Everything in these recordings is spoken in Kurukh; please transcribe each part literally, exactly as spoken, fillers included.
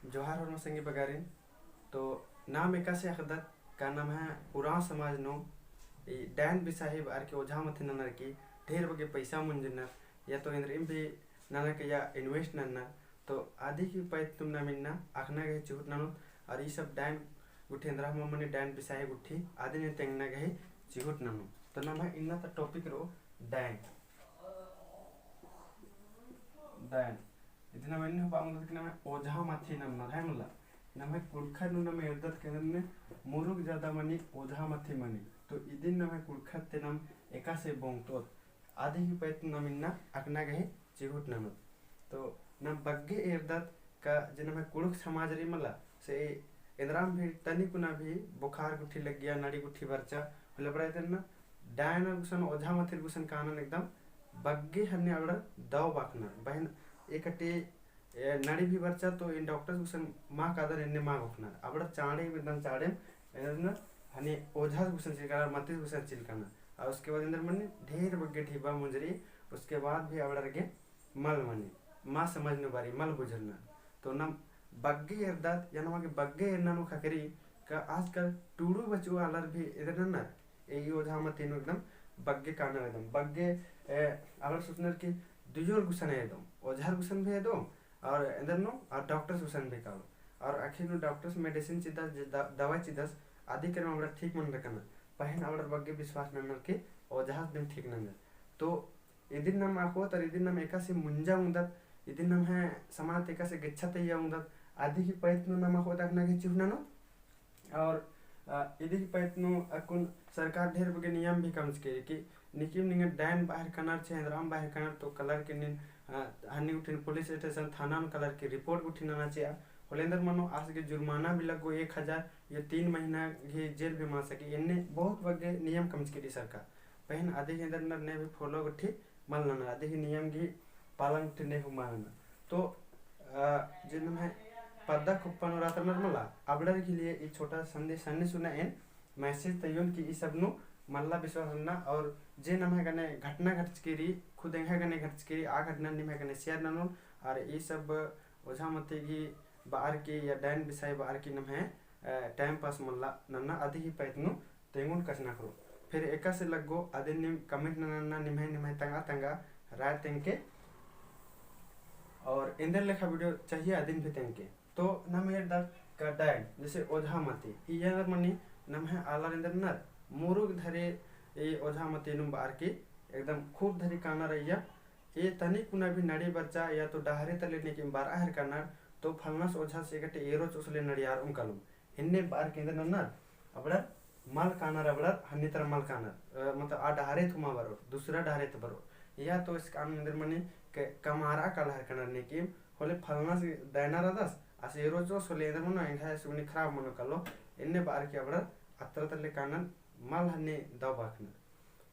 जोहार होरमा संगी बगारिन। तो नाम एकासे अख़दत का नम्है उराँव समाज नू ई डायन बिसाही बअर की ओझा मती ननर की ढेर बग्गे पैसा मुंजनर या तो एन्दरिम भी ननर की या invest नन्नर। तो अदी की पैत नुम नाम इन्ना अख़ना गही चिहुट ननोत और ई सब डायन गुट्ठी एन्दरा हूँ मनी डायन बिसाही गुट्ठी अदिन तेंगना गही चिहुट ननोत। तो नम्है इन्ना ता topic रओ डायन। डायन। इदिन नाम एन्ने हूँ बआ ओंगदत कि नम्है ओझा मती नन्नर है मला। नम्है कुँड़ुख़र नू नाम एरदत कि एन्ने मुरुख ज्यादा मनी ओझा मती मनी। तो इदिन नम्है कुँड़ुख़र ती नाम एकासे बोंगतोत। अदी ही पैत नाम इन्ना अख़ना गही चिहुट ननोत। तो नाम बग्गे एरदत का जे नम्है कुँड़ुख़ समाज रई मला से एन्दराम भी तनी कुना भी बोखार गुट्ठी लग्गिया, नड़ी गुट्ठी बरचा, होले अबड़ा इदिन ना डायनर गुसन, ओझा मतिर गुसन कानन एकदम बग्गे हन्ने अबड़र दव बाखनर। बहिन एकटी, ए, नड़ी भी बरचा तो एन doctor गुसन मा कादर एन्ने मा घोखनर। अबड़र चाँड़े एकदम चाँड़ेम एन्ने हन्ने ओझा गुसन चिलकानर, मतिर गुसन चिलकानर। और उसके बाद एन्दर मनी ढेर बग्गे ढिबा मुंजरी, उसके बाद भी अबड़र गे मल मनी, मा समझ नू बारी, मल बुझरना। तो नाम बग्गे एरदत, या नमा गे बग्गे एरना नू ख़क्खरी का आजकल टूड़ू बचऊ आलर भी एन्देर नन्नर, ए ई ओझा मती नू एकदम बग्गे कानर एकदम, बग्गे, ए, आलर सोचनर कि दुयोर गुसन एदोम, ओझार गुसन भी एदोम, और एन्देर नू, और doctor गुसन भी कालो। और आखिर नू doctor medicine चिदस, जे द-, दवाई चिदस, अदी केरम अबड़र ठीक मनर कना। पहें अबड़र बग्गे विश्वास नन्नर कि ओझास दिम ठीक नन्नर। तो इदिन नाम अख़ोत और इदिन नाम एकासे मुंजा ओंगदत, इदिन नम्है समाज ती एकासे गेच्छा तइया ओंगदत, अदी ही पैत नू नाम अख़ोत अख़ना गही चिहुट ननोत। और, अ, इदी ही पैत नू अक्कुन सरकार ढेर बग्गे नियम भी कमचकी कि नीकिम निंगा डायन बअर कानर, चहे एन्दराम बअर कानर, तो कालर की नीन, अ, हन्नी गुट्ठिन police station थाना नू कालर की report गुट्ठी नना चिआ। होले एन्देर मनो आस गे जुर्माना भी लग्गो एक हजार, या तीन महीना गही जेल भी मना सकी। एन्ने बहुत बग्गे नियम कमचकी रई सरकार। पहें अदी ही एन्देर नन्नर ने भी follow गुट्ठी मल नन्नर, अदी ही नियम गही पालन गुट्ठी ने हूँ मल नन्नर। तो, अ, जे नम्है पद्दा कुप्पा नू रअनर मला, अबड़र के लिए ई छोटा संदेश हन्ने सुना एन message तइयोन कि ई सब नू मल्ला विश्वास नन्ना। और जे नम्है गने घटना घटचकी रई, खुद एंग्है गने घटचकी रई, आ घटना निम्है गने share ननोन। और ई सब ओझा मती गही बअर की या डायन बिसाही बअर की नम्है, अ, time pass मल्ला नन्ना, अदी ही पैत नू तेंगोन कछनखरो। फिर एकासे लग्गो अदिन नीम comment नना नन्ना, निम्है, निम्है तंगआ तंगआ राय तेंगके। और एन्देर लेखा video चाहिए अदिन भी तेंगके। तो नाम एरदत का डायन, जैसे ओझा मती, ई एन्देर मनी नम्है आलर एन्देर नन्नर, मुरुख धरे ई ओझा मती नुम बअर की एकदम खूब धरी कानर अइय्या। ए तनी कुना भी नड़ी बरचा या तो डहरे तले नीकिम बरआ हेलरकनर, तो फलनस ओझास एकटे एरोच ओसले नड़ियारओम कालोम। एन्ने बअर की एन्देर नन्नर, अबड़र मल कानर, अबड़र हन्नी तरा मल कानर, अ, मतलब आ डहरे ती मा बरओर, दूसरा डहरे ती बरओर। या तो एसकान एन्देर मनी के कमारआ काला हेलरकनर नीकिम, होले फलनस डायना रअदस, आस एरोच ओस होले एन्देर मनो, एंग्है सुगनी खराब मनो कालो, एन्ने बअर की अबड़र अतरा तले कानन मल हन्नी दव बाखनर।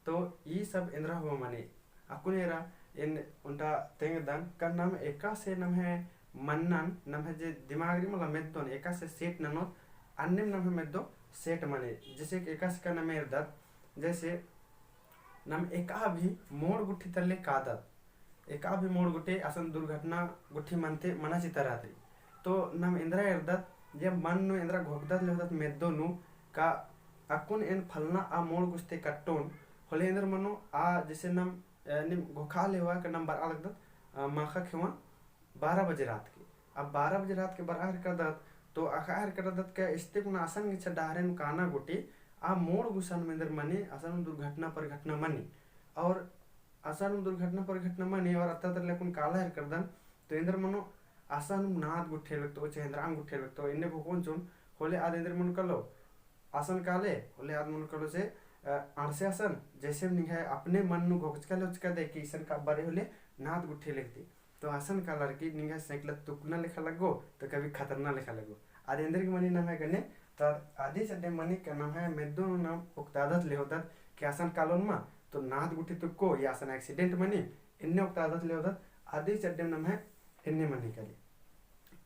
तो ई सब एन्देर हूँ मनी, अक्कुन एरा एन ओन्टा तेंगदन का नाम एकासे नम्है मन्नन, नम्है जे दिमाग रई मला मेद्दोन एकासे set ननोत, अन्नेम नम्है मेद्दो set मनी। जैसे कि एकासे का नाम एरदत, जैसे नाम एका भी मोड़ गुट्ठी तले कादत, एका भी मोड़ गुट्ठी असन दुर्घटना गुट्ठी मनते मना चिता रहत रई। तो नाम एन्देर एरदत, जे मन नू एन्देर घोखदत लेवदत मेद्दो नू का अक्कुन एन फलना आ मोड़ गुस्ते कट्टोन, होले एन्देर मनो आ जैसे नाम, अ, नीम घोखा लेवा का नाम बरआ लगदत, अ, माखा खेवा बारह बजे रात के। अब बारह बजे रात के बरआ हेलरकदत, तो अख़आ हेलरकदत का इस्ते कुना असन गेच्छा डहरे नू काना गुट्ठी, आ मोड़ गुसन एन्देर मनी, असन दुर्घटना परघटना मनी। और असन दुर्घटना परघटना मनी और अत्ता तले अक्कुन काला हेलरकदन, तो एन्देर मनो असन नाद गुट्ठी लगतो, चहे एन्देर आंग गुट्ठी लगतो, एन्ने घोखोन चिओन, होले आद एन्देर मनो कालो, असन काले, होले आद मनो कालो से, अ, अंड़से असन, जैसे निंग्है अपने मन नू घोखचका लेवचका दे कि इसन का बरे होले नाद गुट्ठी लगती। तो असन कालर की निंग्है सैकला तुकना लेखा लग्गो, तो कभी खतरना लेखा लग्गो। आद एन्देर गे मनी नम्है गने, तो आद अदी चड्डे मनी का नम्है मेद्दो नू नाम ओक्तादत लेवदत कि असन कालोन मा, तो नाद गुट्ठी तुक्को, या असन accident मनी, एन्ने ओक्तादत लेवदत, अदी चड्डे नम्है एन्ने मनी काली।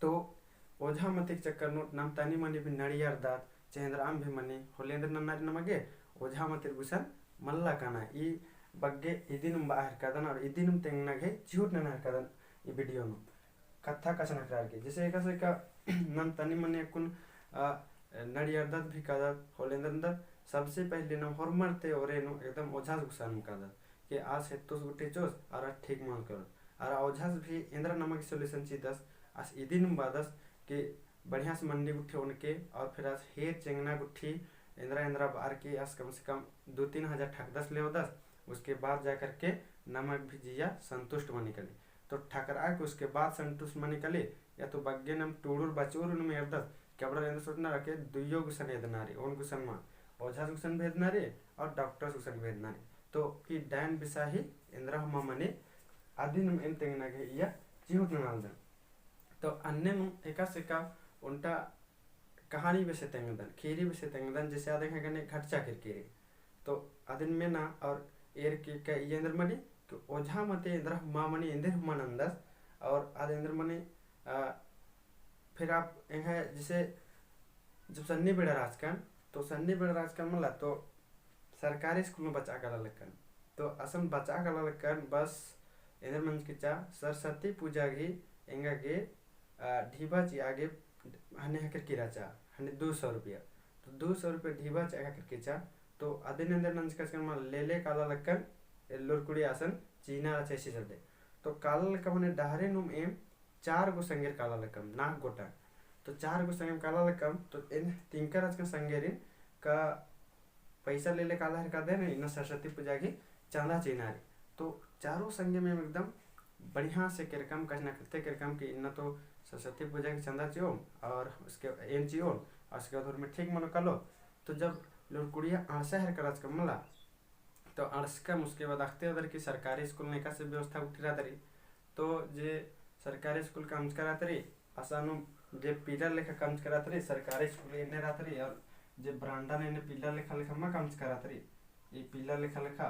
तो ओझा मती के चक्कर नू नाम तनी मनी भी नड़ियारदत, चहे एन्देर आम भी मनी, होले एन्देर नन्ना रई नमा गे, ओझा मतिर गुसन मल्ला काना, ई बग्गे इदिनुम बआ हेलरकदन और इदिनुम तेंगना गे चिहुट नना हेलरकदन ई video नू। कत्था कछनखरआ लगी। जैसे एकासे का नम तनी मनी अक्कुन, अ, नड़ियरदत भी कादत, होले एन्देर एन्देर, सबसे पहिले नम होरमर ती ओरे नू एकदम ओझास गुसन कादत, कि आस हेत्तोस गुट्ठी चिओस, अरा ठीक मल करोत। अरा ओझास भी एन्देर नमा गे solution चिदस, आस इदिन बअदस, कि बढ़िया से मंडी गुट्ठी ओनके, और फिर आस हेर चेंगना गुट्ठी, एन्देर एन्देर बअर की आस कम से कम दो तीन हजार ठकदस ले ओदस, उसके बाद जा करके नमक भी जिया संतुष्ट मनी कली। तो ठकरआ के उसके बाद संतुष्ट मनी कली, या तो बग्गे नम टूड़ुर बचउर नू एरदस, कि अबड़ा एन्देर सोचना रखे दुइयो गुसन एदना रई, ओन गुसन मा, ओझास गुसन भी एदना रई, और डॉक्टर्स गुसन भी एदना रई। तो ई डायन बिसाही एन्देर हूँ मा मनी, अदिन नम एन तेंगना गे इया चिहुट ननालदन। तो अन्ने नू एकासे का ओन्टा कहानी बेसे तेंगदन, ख़ीरी बेसे तेंगदन, जैसे आद एंग्है गने घटचा केरकी रई। तो अदिन मेना और एरकी का इया एन्देर मनी, कि ओझा मते एन्देर हूँ मा मनी, एन्देर हूँ मा नन्दस, और आद एन्देर मनी, आ, फिर आप एंग्है जैसे जब सन्नी बेड़ा रहचकन, तो सन्नी बेड़ा रहचकन मला, तो सरकारी स्कूल नू बचआ काला लक्कन। तो असन बचआ काला लक्कन, बस एन्देर मंजकी चा, सरस्वती पूजा गही एंगा गे, आ, ढिबा चिआ गे हन्ने हकेरकी रहचा, हन्ने दो सौ रुपया। तो दो सौ रुपया ढिबा चिआ गे हकेरकी चा, तो अदिन एन्देर नंजका चिकन मला लेले काला लक्कन, ए लूरकुड़िया असन चिअना रहचा इसी चलते। तो काला लक्कन हन्ने डहरे नूम एम चार गो संगेर काला लक्कम, नाक गोटा। तो चार गो संगेर काला लक्कम, तो एन तिंकर रहचकन संगेरिन का पैसा लेले काला हेरकादन, इन्ना सरस्वती पूजा गही चंदा चिअना रई। तो चारो संगेम एम एकदम बढ़िया से केरकम, कछनखरते केरकम कि इन्ना तो सरस्वती पूजा गही चंदा चिओम और उसके एन चिओन, और उसके बाद होरमर ठीक मनो कालो। तो जब लूरकुड़िया अंड़सा हेरका रहचकम मला, तो अंड़सकम, उसके बाद अख़ते रअदर कि सरकारी स्कूल नू एकासे व्यवस्था गुट्ठी रअदर रई। तो जे सरकारी स्कूल कमचका रअदर रई, असानु जे pillar लेखा कमचका रअदर रई, सरकारी स्कूल एन्ने रअदर रई, और जे बरांडा नू एन्ने pillar लेखा लेखा मा कमचका रअदर रई, ई pillar लेखा लेखा,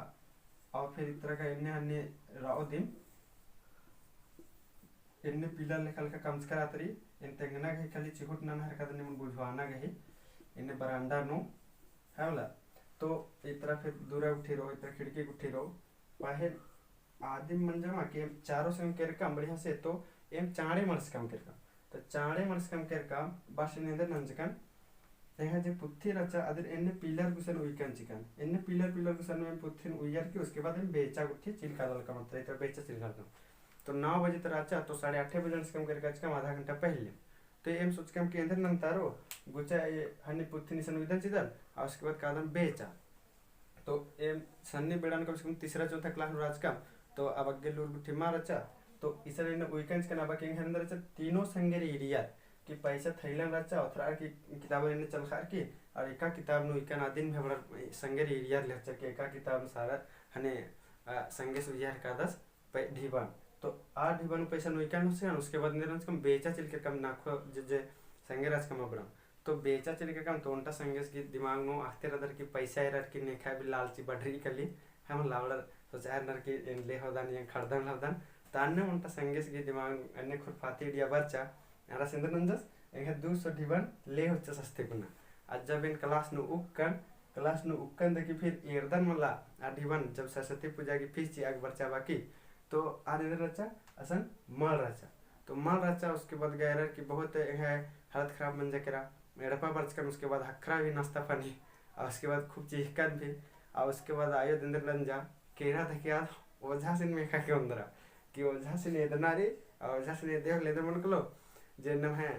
और फिर इतरा का एन्ने हन्ने रओ दिम, एन्ने pillar लेखा लेखा कमचका रअदर रई, एन तेंगना गही खाली चिहुट नना हेरकादन निमन बुझवाना गही, एन्ने बरांडा नू, है वाला। तो इतरा फिर दुरा गुट्ठी रओ, इतरा खिड़की गुट्ठी रओ, पहें आदिम मंजा मा कि एम चारो संग केरकम बढ़िया से तो एम चाँड़े मड़सकम केरकम। तो चाँड़े मड़सकम केरकम बस एन एन्देर नंजकन, एंग्है जे पुथी रहचा अदिन एन्ने pillar गुसन उइकन चिकन। एन्ने pillar, pillar गुसन एम पुथिन उइयर की उसके बाद एम बेचा गुट्ठी चिल काला लक्कम, मतलब इतरा बेचा चिल काला लक्कम। तो नौ बजे तरा रहचा, तो साढ़े आठे बजे अंड़सकम केरका चिकम आधा घंटा पहिले। तो एम सोचकम कि एन्देर नन्तारो, गुचा ए हन्ने पुथिन इसन उइदन चिदन, और उसके बाद कादन बेचा। तो एम सन्नी बेड़ा नू कम से कम तीसरा चौथा class नू रहचकम, तो अब अग्गे लूर गुट्ठी मा रहचा, तो इसन एन्ने उइकन चिकन अब एंग्है एन्देर रहचा तीनों संगेर ईरियर, कि पैसा थैलन रहचा, ओथरा की किताब एन्ने चलखार की, और एका किताब नू उइकन अदिन भी बड़ा संगेर ईरियर ले रहचा कि एका किताब नू सारा हन्ने, आ, संगेस उइया हेरकादस पै-, ढिबन। तो आ ढिबन पैसा नू उइकन होसियन, उसके बाद एन्देर रहचकम बेचा चिल केरकम नाखो जे, जे संगेर रहचकम अबड़म। तो बेचा चिल केरकम तो ओन्टा संगेस गही दिमाग नू अख़ते रअदर कि पैसा एरर की नेखा भी लालची बढ़री कली, है मला अबड़ा सोचारनर कि एन ले होदन या खड़दन होदन। तो अन्ने ओन्टा संगेस गही दिमाग नू अन्ने खुरफाती idea बरचा, अरा एन्देर नंजस, एंग्है दू सौ ढिबन ले होचस अस्ते कुना। आ जब एन class नू उक्कन, class नू उक्कन देखी फिर एरदन मला, आ ढिबन जब सरस्वती पूजा गही fees चिआ गे बरचा बाकी, तो आद एन्देर रहचा, असन मल रहचा। तो मल रहचा, उसके बाद गा एरर की बहुत एंग्है हालत खराब मंजा केरा, एड़पा बरचकन, उसके बाद हखरा भी नाश्ता पानी, और उसके बाद खूब चीखकन भी, और उसके बाद आयो एन्देर नंजा, केरा देखी आद ओझासिन मेखा के ओन्दरा, कि ओझासिन एदना रई, और ओझासिन एदे होले एन्देर मन कलो, जे नम्है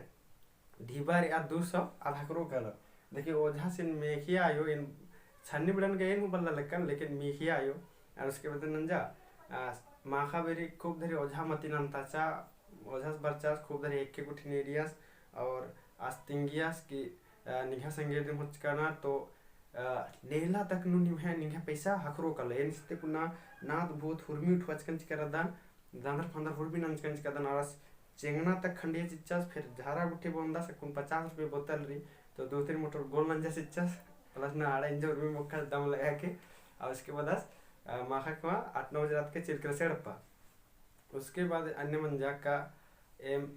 ढिबा रई आ दू सौ आद हखरो कालो। देखी ओझासिन मेखिया आयो, एन छन्नी बेड़न गा एन हूँ बल्ला लक्कन, लेकिन मेखिया आयो। और उसके बाद नंजा, आ, माखा बेरी खूब धरी ओझा मती नन्ताचा, ओझास बरचास खूब धरी हेक्के गुट्ठी नेड़ियास, और आस तिंगियास कि, आ, निंग्है संगेर दिम होचका ना, तो, आ, नेला तक नू निम्है, निंग्है पैसा हखरो कालो। एन इस्ते कुना नाद भूत हुरमी उठवाचकन चिका रअदन, दंदर फंदर हुरमी नंजकन चिका रअदन, आस चेंगना तक खंडिया चिच्चस, फिर झारा गुट्ठी बोंदस, अक्कुन पचास रुपये बोतल रई, तो दो तीन मोटर गोल नंजा चिच्चस, plus ना आड़ा इंजा उर्मी मोक्खा दम लगा के, और उसके बाद आस, अ, माखा के मा आठ नौ बजे रात के चिलकर से एड़पा। उसके बाद अन्ने मंजा का एम,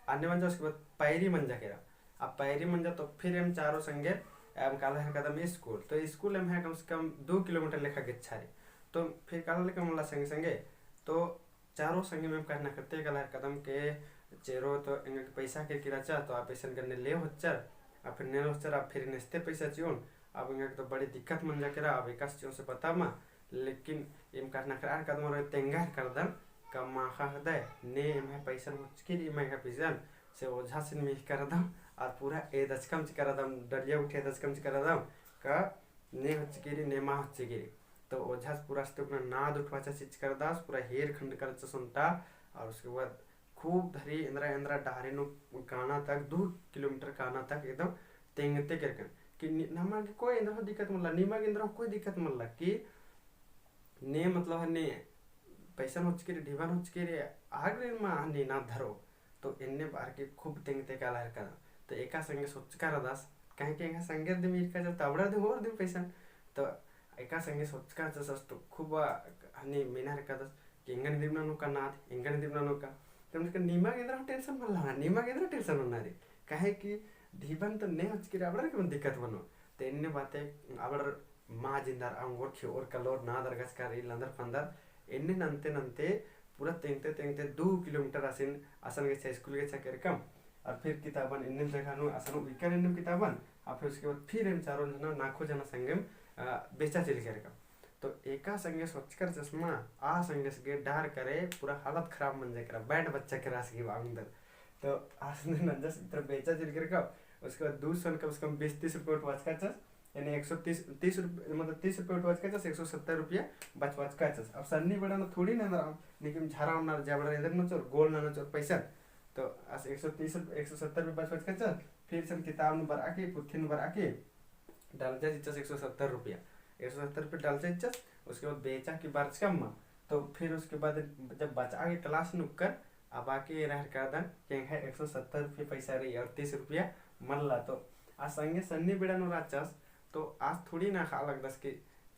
अन्ने मंजा उसके बाद पैरी मंजा केरा। अब पैरी मंजा तो फिर एम चारो संगे एम काला हेरकादम स्कूल। तो स्कूल एम्है कम से कम दो किलोमीटर लेखा गेच्छा रई। तो फिर काला लेखा मला संगे संगे तो चारो संगे में कहना करते काला हेरकादम के चेरो तो एंगा गे पैसा केरकी रहचा, तो आ पैसा एंगा ने ले होच्चर, आ फिर ने होच्चर, आ फिर नेस्ते पैसा चिओन, अब एंगा गे तो बड़ी दिक्कत मंजा केरा, अब एकासे चिओन से पता मा, लेकिन एम का नखरआ हेलरकदम और तेंगा हेलरकदम, का माखा हदय, ने एम्है पैसा होच्चकी रई, एम्है पैसा, से ओझासिन मिख करदम, और पूरा एदचकम चिकरदम, डलिया उठे एदचकम चिकरदम, का ने होच्चकी रई, ने मा होच्चकी रई। तो ओझास पूरा अस्ते ओकना नाद उठवाचस चिच्चकरदस, पूरा हेर खंड करचस ओन्टा, और उसके बाद खूब धरी एन्दरा एन्दरा डहरे नू काना तक, दू किलोमीटर काना तक एकदम तेंगते केरकन। कि नि-, नमा गे कोई एन्दरा दिक्कत मल्ला, निमा गे एन्दरा कोई दिक्कत मल्ला कि ने मतलब हन्ने पैसा होच्चकी रई, ढिबा होच्चकी रई, आग रे मा हन्ने ना धरो। तो एन्ने बअर की खूब तेंगते काला हेलरकन। तो एका संगे सोचका रअदस, काहे कि एंगा संगे दिम ईरका जब तो अबड़ा दिम और दिम पैसा। तो एका संगे सोचका रअदस तो खूब हन्ने मेना हेलरकदस कि एंगन दिम ननोका नाद, एंगन दिम ननोका। तो मतलब निमा गे एन्दरा tension मल्ला, निमा गे एन्दरा tension मन्ना रई। काहे कि ढिबन तो ने होच्चकी रई, अबड़ा गे दिक्कत मनो। तो एन्ने बाते अबड़ा मा जिंदर अंगोर खेओर कलोर ना दरगचका रई लंदर फंदर। एन्ने नन्ते नन्ते पूरा तेंगते तेंगते दू किलोमीटर आसिन असन गे अच्छा स्कूल गे अच्छा केरकम। और फिर किताबन एन्ने जगह नू असन उइकर एन्ने किताबन, और फिर उसके बाद फिर एम चारों जना नाखो जना संगेम, अ, बेचा चिल केरकम। तो एका संगे सोचकर चश्मा, आ संगे सगे डहर करे पूरा हालत खराब मंजा केरा, bad बच्चा केरा सगे बा अंदर। तो आसन नंजस इतर बेचा चिल केरकम, उसके बाद दू सन कम से कम बीस तीस रुपये उठवाचका चस, यानी एक सौ तीस, तीस रुपये, मतलब तीस रुपये उठवाचका चस, एक सौ सत्तर रुपया बचवाचका चस। अब सन्नी बेड़ा नू थोड़ी ना एन्दरा, लेकिन झारा उन्ना जबड़ा एन्दर नचोर, गोल ना नचोर पैसा। तो आस एक सौ तीस रुपये, एक सौ सत्तर रुपये बचवाचका चस, फिर सन किताब नू बरआ की, पुथी नू बरआ की, डालचा चिच्चस एक सौ सत्तर रुपया, एक सौ सत्तर रुपया डालचा चिच्चस, उसके बाद बेचा की बरचकम मा, तो फिर उसके बाद जब बचआ गे class नू उक्कर, अब आके एरा हेलरकदन कि एंग्है एक सौ सत्तर रुपया पैसा रई और तीस रुपया मल्ला। तो आ संगे सन्नी बेड़ा नू रहचस, तो आस थोड़ी ना ख़ा लगदस कि,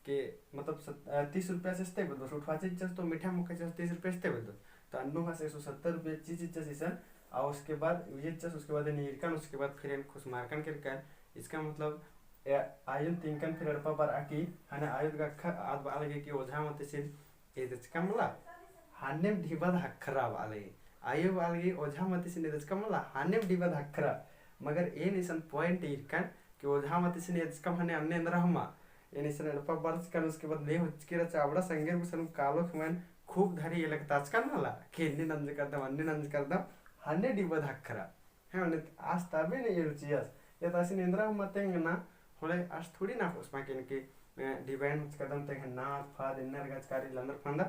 कि मतलब सत-, अ, तीस रुपया से अस्ते बेद्दोस, उठवाचा चिच्चस तो मीठा मुक्का चिच्चस तीस रुपया अस्ते बेद्दोस। तो अन्नु हस एक सौ सत्तर रुपया चिच्चस इसन, और उसके बाद उइयचस, उसके बाद एन ईरकन, उसके बाद फिर एन खुसमारकन केरकन। इसका मतलब, ए, आयुन तिंकन फिर एड़पा बरआ की, हने आयुद गा अख़ा आद बआ लगी कि ओझा मतिसिन एदचकम मला, हन्नेम ढिबद हखरा बआ लगी। आयो बआ लगी ओझा मतिसिन एदचकम मला, हन्नेम ढिबद हखरा। मगर एन इसन point ईरकन कि ओझा मतिसिन एदचकम हने अन्ने एन्दरा हूँ मा। एन इसन एड़पा बरचकन, उसके बाद ने होच्चकी रहचा अबड़ा संगेर गुसन कालो खेमन खूब धरी एलकताचकन मला, कि एन्ने नंजकदम, अन्ने नंजकदम, हन्ने ढिबद हखरा। हैं, मने आस तबे ने एल्चियस। या तो आसिन एन्दरा हूँ मा तेंगना, होले आस थोड़ी ना ख़ोस मा कि एन के, ए, ढिबाइन होच्चकदम तेंगन नाद फाद एन्ने अरगचका रई लंदर फंदर।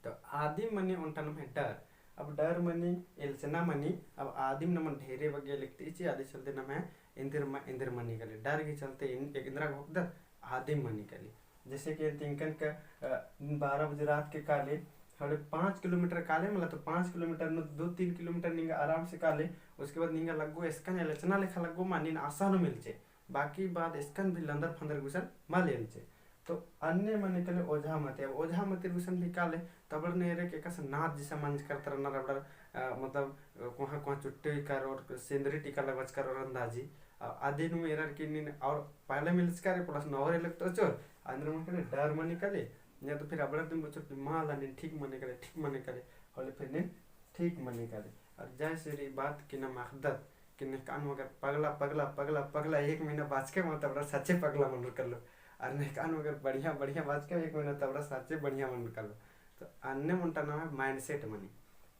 तो आदिम मनी ओन्टा नम्है डर। अब डर मनी एल्चना मनी, अब आदिम नमन ढेरे बग्गे लिखते इची, आदि चलते नम्है एन्देर म-, एन्देर मनी काली। डर के चलते एन-, एन्दरा घोखदत आदिम मनी काली। जैसे कि तिंकन का, अ, बारह बजे रात के काले, होले पाँच किलोमीटर काले, मतलब तो पाँच किलोमीटर नू दो तीन किलोमीटर निंगा आराम से काले, उसके बाद निंगा लग्गो एसकन एल्चना लेखा लग्गो मा नीन आसा नू मिलचे। बाकी बाद एसकन भी लंदर फंदर गुसन मल एल्चे। तो अन्ने मनी काले ओझा मती, अब ओझा मती गुसन भी काले, तबड़ ने एरे के एकासे नाद जैसा मंजकर तरनर अबड़र, अ, मतलब, अ, कोहाँ कोहाँ चुट्टी कर और सेंदरी टीका लगवाचकर और अंदाजी, अ, आदिन में एरर की नीन और पहले मिलचका रई plus नौ रे लगतो चोर, अंदर मन काले डर मनी काले, या तो फिर अबड़र दिन बचोर कि माला नीन ठीक मनी काले, ठीक मनी काले, होले फिर नीन ठीक मनी काले। और जैसे रई बात कि नम अख़दत, कि नेकन मगर पगला, पगला, पगला, पगला, एक महीना बाचके मा तबड़ा सच्चे पगला मनर कालो। और नेकन मगर बढ़िया, बढ़िया बाचके एक महीना तबड़ा सच्चे बढ़िया मनर कालो। तो अन्ने ओन्टा नम्है mindset मनी।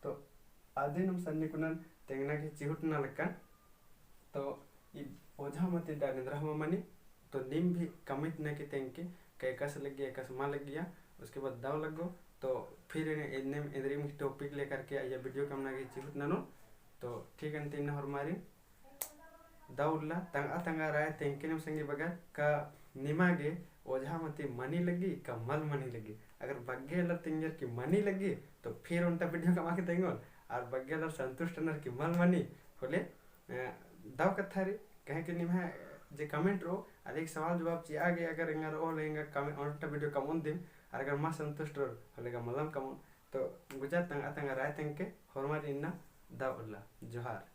तो आदिनुम सन्नी कुनन तेंगना की चिहुट ना लक्कन। तो ई ओझा मती डर एन्दरा हूँ मा मनी। तो नीम भी comment नना कि तेंगके, का एकासे लग्गिया, एकासे मा लग्गिया, उसके बाद दव लग्गो। तो फिर एन्ने, एन्ने, एन्देरिम topic लेकर के आइया video कमना की चिहुट ननो। तो ठीक है, अन्ती इन्ना होरमारिन दव उल्ला। तंगआ तंगआ राय तेंगके नीम संगी बगर का निमा गे ओझा मती मनी लग्गी का मल मनी लग्गी। अगर बग्गे आलर तेंगियर कि मनी लग्गी, तो फिर ओन्टा video कमआ के तेंगोन, और बग्गे आलर संतुष्ट रअनर कि मल मनी, होले अ, दव कत्था रई, काहे कि निम्है जे comment रओ, अदिक सवाल जवाब चिआ गे अगर एंगा रओ, होले एंगा comment, ओन्टा video कमओन दिम, और अगर मा संतुष्ट रओर, होले गा मलम कमओन। तो गुजा तंगआ तंगआ राय तेंगके, होरमारिन इन्ना दव उल्ला। जोहार।